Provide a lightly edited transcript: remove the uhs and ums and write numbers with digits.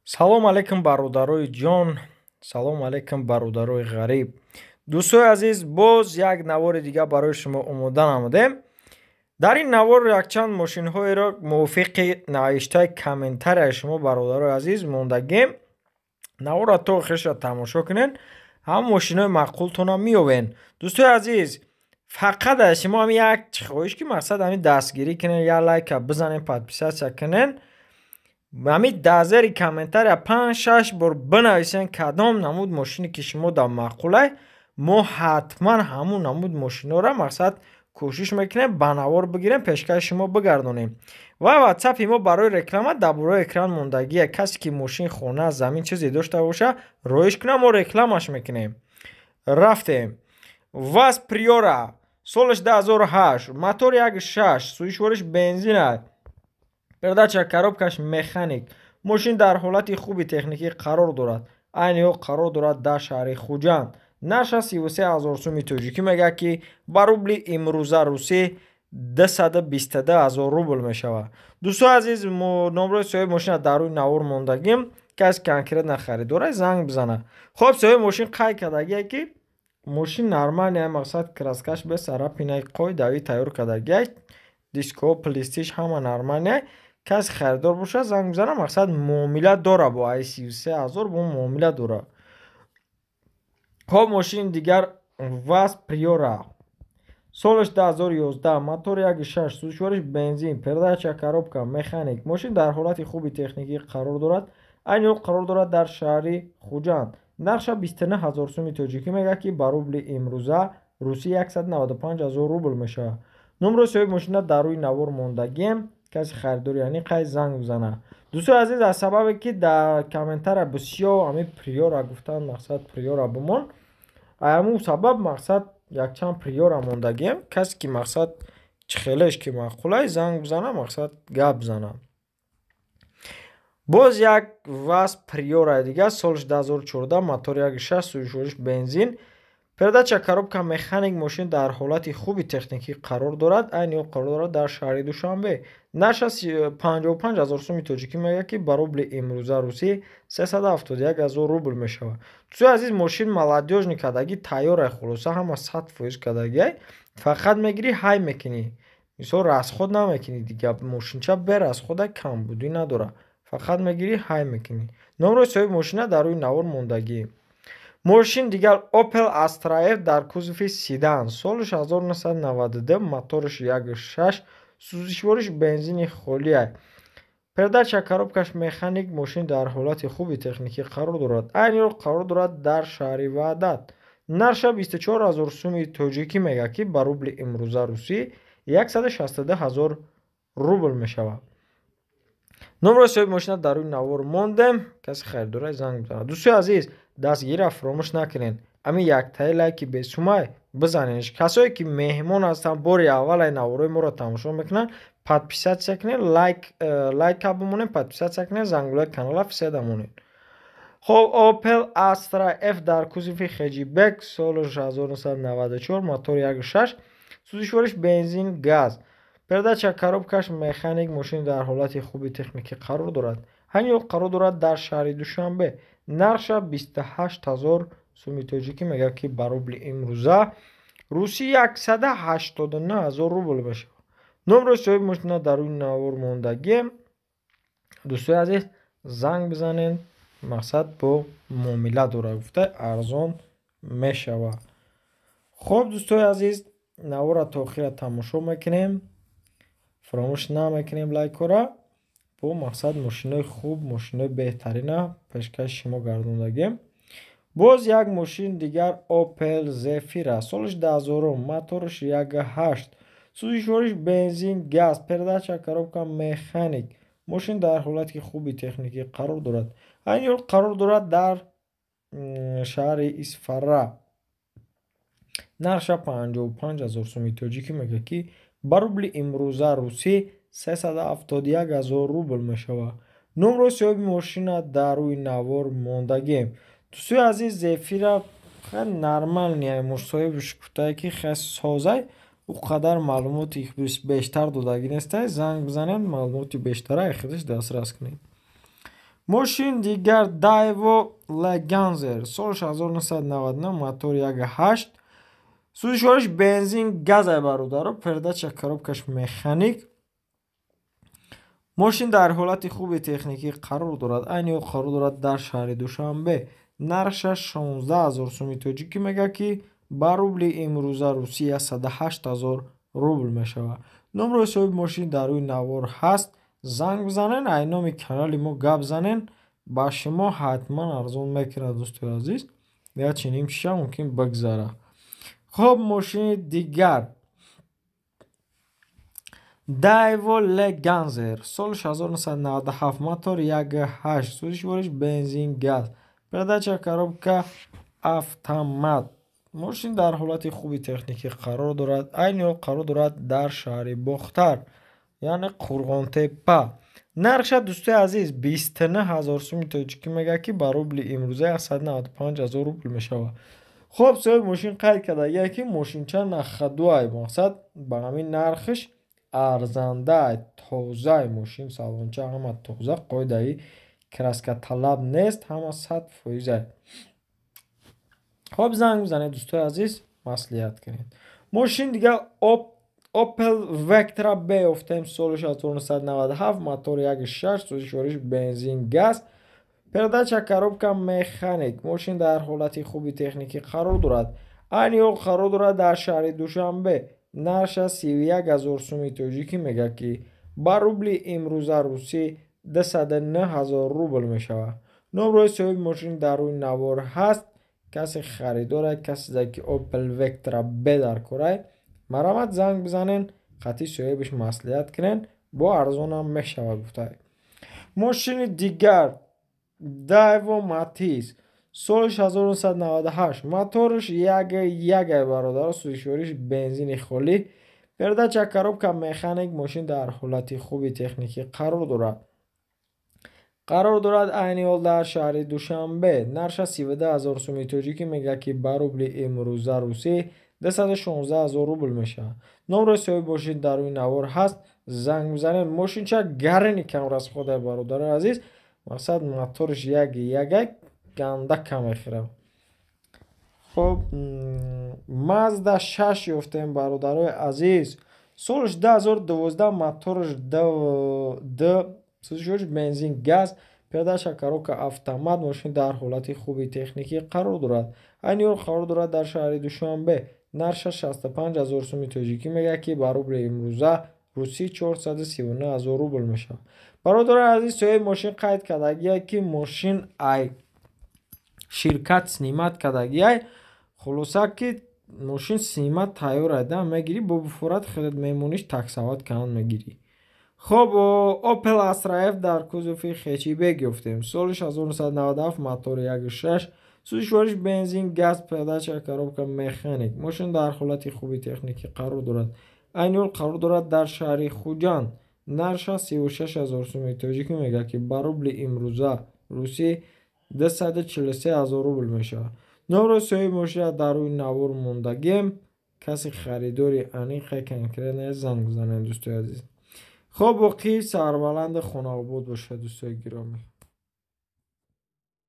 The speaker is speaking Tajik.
Салом алейкум, бародарои ҷон, салом алейкум, бародарои ғариб. Дӯстои азиз, боз як навори дига барои шумо омода намудем. Дар ин навор якчанд мошинҳоеро мувофиқи навиштаи комментарияи шумо, бародарои азиз, мондагем. Наворро то охирша тамошо кунед, ҳам мошинҳои маъқултонам меёбен. Дӯстои азиз, фақат аз шумо ҳами як хоҳиш, ки мақсад ҳами дастгирӣ кунед, як лайка бизанед, подписаться кунед, ҳами дар зери комментария панҷ-шаш бор бинависен кадом намуд мошине, ки шумо дар маъқулай. Мо ҳатман ҳамун намуд мошинҳоро, мақсад, кӯшиш мекунем, ба навор бигирем, пешкаши шумо бигардонем. Ва ватсапи мо барои реклама дар болои экран мондагия. Касе ки мошин, хона, замин, чизе дошта боша, роиш кунам, мо рекламаш мекунем. Рафтем. ВАЗ Приора, солаш 2008, мотор 1.6, сӯзишвориш бензина, передача коробкаш механик. Мошин дар ҳолати хуби техникӣ қарор дорад. Айни ҳол қарор дорад дар шаҳри Хуҷанд. Нарша 33 000 суми тоҷикӣ мегӯяд, ки ба рубли имрӯза русӣ 222 000 рубл мешавад. Дӯстои азиз, номрои соҳиби мошина дар рӯи навор мондагим. Касе конкретно харидорай, занг бизанад. Хоб, соҳиби мошин қайд кардагие, ки мошин нормальный, мақсад, краскаш без царапинаи, қоидави тайёр кардагиай, диско, плистиш ҳама нормальный. Касе харидор бошад, занг бизанад. Мақсад, муомила дора, бо ай 33 000 бо муомила дора. Хоб, мошини дигар ВАЗ Приора, солаш 2011, мотор 1.6, сӯзишвориш бензин, передача коробка механик. Мошин дар ҳолати хуби техникӣ қарор дорад. Айни ҳол қарор дорад дар шаҳри Хуҷанд. Нарша 29 000 суми тоҷикӣ мегӯяд, ки ба рубли имрӯза русӣ 195 000 рубл мешавад. Номрои соҳиби мошина дар рӯи навор мондагием. Каси харидори яъни қай, занг бизанад. Дӯстои азиз, аз сабабе ки дар комментария бисёр ҳамин Приора гуфтанд, мақсад, Приора бимон, ҳамун сабаб, мақсад, якчанд Приора мондагием. Касе ки, мақсад, чӣ хелеш ки маъқулай, занг бизана, мақсад, гап бизана. Боз як ВАЗ Приораи дигар, солаш 2014, мотор 1.6, сӯзишвориш бензин, передача коробка механик. Мошин дар ҳолати хуби техникӣ қарор дорад. Айни ҳол қарор дорад дар шаҳри Душанбе. Нарша 55 000 суми тоҷикӣ мегӯяд, ки ба рубли имрӯза русӣ 371 000 рубл мешавад. Дӯстои азиз, мошин молодёжный кардагӣ, тайёрай, хулоса, ҳама 100% кардагиай. Фақат мегирӣ, ҳай мекунӣ, мисол, расход намекунӣ дига. Мошинча берасхода, камбудӣ надорад. Фақат мегирӣ, ҳай мекунӣ. Номрои соҳиби мошина дар рӯи навор мондагӣ. Мошин дигар Opel Astra F дар кузови седан, солаш 1992, мотораш 1.6, сӯзишвориш бензини холиай, передача коробкаш механик. Мошин дар ҳолати хуби техникӣ қарор дорад. Айни ҳол қарор дорад дар шаҳри Ваҳдат. Нарша 24 000 суми тоҷикӣ мегӯяд, ки ба рубли имрӯза русӣ 162 000 рубл мешавад. Номрои соҳиби мошина дар рӯи навор мондем. Касе харидорай, занг бизанад. Дӯстои азиз, дастгирира фаромӯш накунед. Ҳамин яктаи лайки бесумай бизанед. Касое ки меҳмон ҳастанд, бори аввалай наворҳои моро тамошо мекунанд, подписаться кунед, лайка бимонед, подписаться кунед, зангулаи канала фиседа монед. Хоб, Opel Astra F дар кузови хэтчбек, соли 1994, мотор 1.6, сӯзишвориш бензин, газ, передача коробкаш механик. Мошин дар ҳолати хуби техникӣ қарор дорад. Ҳамин ҳол қарор дорад дар шаҳри Душанбе. Нарша 28 000 суми тоҷикӣ мегӯяд, ки ба рубли имрӯза русӣ 189 000 рубл мешавад. Номрои соҳиби мошина дар рӯи навор мондагием. Дӯстои азиз, занг бизанед. Мақсад, бо муомила дорад, гуфта, арзон мешавад. Хоб, дӯстои азиз, наворро то охира тамошо мекунем, фаромӯш намекунем лайкҳоро. Бо мақсад, мошинои хуб, мошинои беҳтарина пешкаши шумо гардондагем. Боз як мошин дигар Opel Zafira, солаш 2000, мотораш 1.8, сӯзишвориш бензин, газ, передача коробка механик. Мошин дар ҳолати хуби техникӣ қарор дорад. Айни ҳол қарор дорад дар шаҳри Исфара. Нарша 55 000 суми тоҷикӣ мегӯяд, ки ба рубли имрӯза русӣ 371 000 рубл мешавад. Номрои соҳиби мошина дар рӯи навор мондагием. Дӯстои азиз, Зефира хеле нормальный, соҳибаш гуфтае, ки хеле созай, ӯ қадар маълумоти бештар додагӣ нестай. Занг бизанед, маълумоти бештара худаш дастрас кунед. Мошин дигар Daewoo Leganza, соли 1999, мотор 1.8, сӯзишвориш бензин газай, бародаро, передача коробкаш механик. Мошин дар ҳолати хуби техникӣ қарор дорад. Айни ҳол қарор дорад дар шаҳри Душанбе. Нархаш 16 ҳазор суми тоҷикӣ мега, ки ба рубли имрӯза Русия 108 ҳазор рубл мешавад. Номрои соҳиби мошин дар рӯи навор ҳаст. Занг бизанен, ай номи канали мо гап занен, ба шумо ҳатман арзон мекунад, дӯстои азиз. Я чунин чиша мумкин бигзара. Хоб, мошини дигар Daewoo Leganza, соли 1997, мотор 1.8, сӯзишвориш бензин газ, передача коробка автомат. Мошин дар ҳолати хуби техникӣ қарор дорад. Айни ҳол қарор дорад дар шаҳри Бохтар, яъне Қурғонтеппа. Нархша, дӯстои азиз, 29 ҳазор суми тоҷикӣ мега, ки ба рубли имрӯза 195 ҳазор рубл мешавад. Хоб, соҳиби мошин қайд кардагие, ки мошинча на ходу ай, мақсад, ба ҳамин нархаш арзандай, тозай мошин, салонча ҳама тоза, қоидаи краскаталаб нест, ҳама 100%-ай. Хоб, занг бизанед, дӯстои азиз, маслиҳат кунед. Мошин дигар Opel Vectra B ёфтем, соли 1997, мотор 1.6, сӯзишвориш бензин газ, передача коробка механик. Мошин дар ҳолати хуби техникӣ қарор дорад. Айни ҳол қарор дорад дар шаҳри Душанбе. Нархша 31 ҳазор суми тоҷикӣ мега, ки ба рубли имрӯза русӣ 209 ҳазор рубл мешавад. Номрои соҳиби мошин дар рӯи навор ҳаст. Касе харидорад, касе ки Opel Vectra B дар корай, марҳамат, занг бизанен, қатъи соҳибаш маслиҳат кунен, бо арзонам мешавад, гуфтай. Мошини дигар Daewoo Matiz, соли 1998, мотораш 1.1, бародаро, сӯзишвориш бензини холӣ, передача коробка механик. Мошин дар ҳолати хуби техникӣ қарор дорад. Айни ҳол дар шаҳри Душанбе. Нархша 32 ҳазор суми тоҷикӣ мега, ки ба рубли имрӯза русӣ 216 ҳазор рубл мешавад. Номрои соҳиби мошин дар рӯи навор ҳаст, занг бизанед. Мошинча гарини кам расхода, бародари азиз, мақсад, мотораш 1.1, ганда кам мехӯрад. Хоб, Мазда 6 ёфтем, бародарои азиз, солаш 2012, мотораш д, сӯзишвориш бензин газ, передача коробка автомат. Мошин дар ҳолати хуби техникӣ қарор дорад. Айни ҳол қарор дорад дар шаҳри Душанбе. Нархша 65 ҳазор суми тоҷикӣ мега, ки ба рубли имрӯза русӣ 439 ҳазор рубл мешавад. Бародарои азиз, соҳиби мошин қайд кардагие, ки мошин ай ширкат снимать кардагиай. Хулоса, ки мошин снимать тайёр айда, мегирӣ, бо буфорат худат мемониш, таксовать кардан мегирӣ. Хоб, Opel Astra F дар кузови хэтчбек ёфтем, соли 1997, мотори 1.6, сӯзишвориш бензин газ, передача коробка механик. Мошин дар ҳолати хуби техникӣ қарор дорад. Айни ҳол қарор дорад дар шаҳри Хуҷанд. Нархша 36 ҳазор суми тоҷикӣ мега, ки ба рубли имрӯза русӣ 243 ҳазор рубл мешавад. Номрои соҳиби мошина дар рӯи навор мондагем. Касе харидори аниқе, конкретно, занг бизанед, дӯстои азиз. Хоб, боқӣ сарбаланди хонаобод бошад, дӯстои гиромӣ.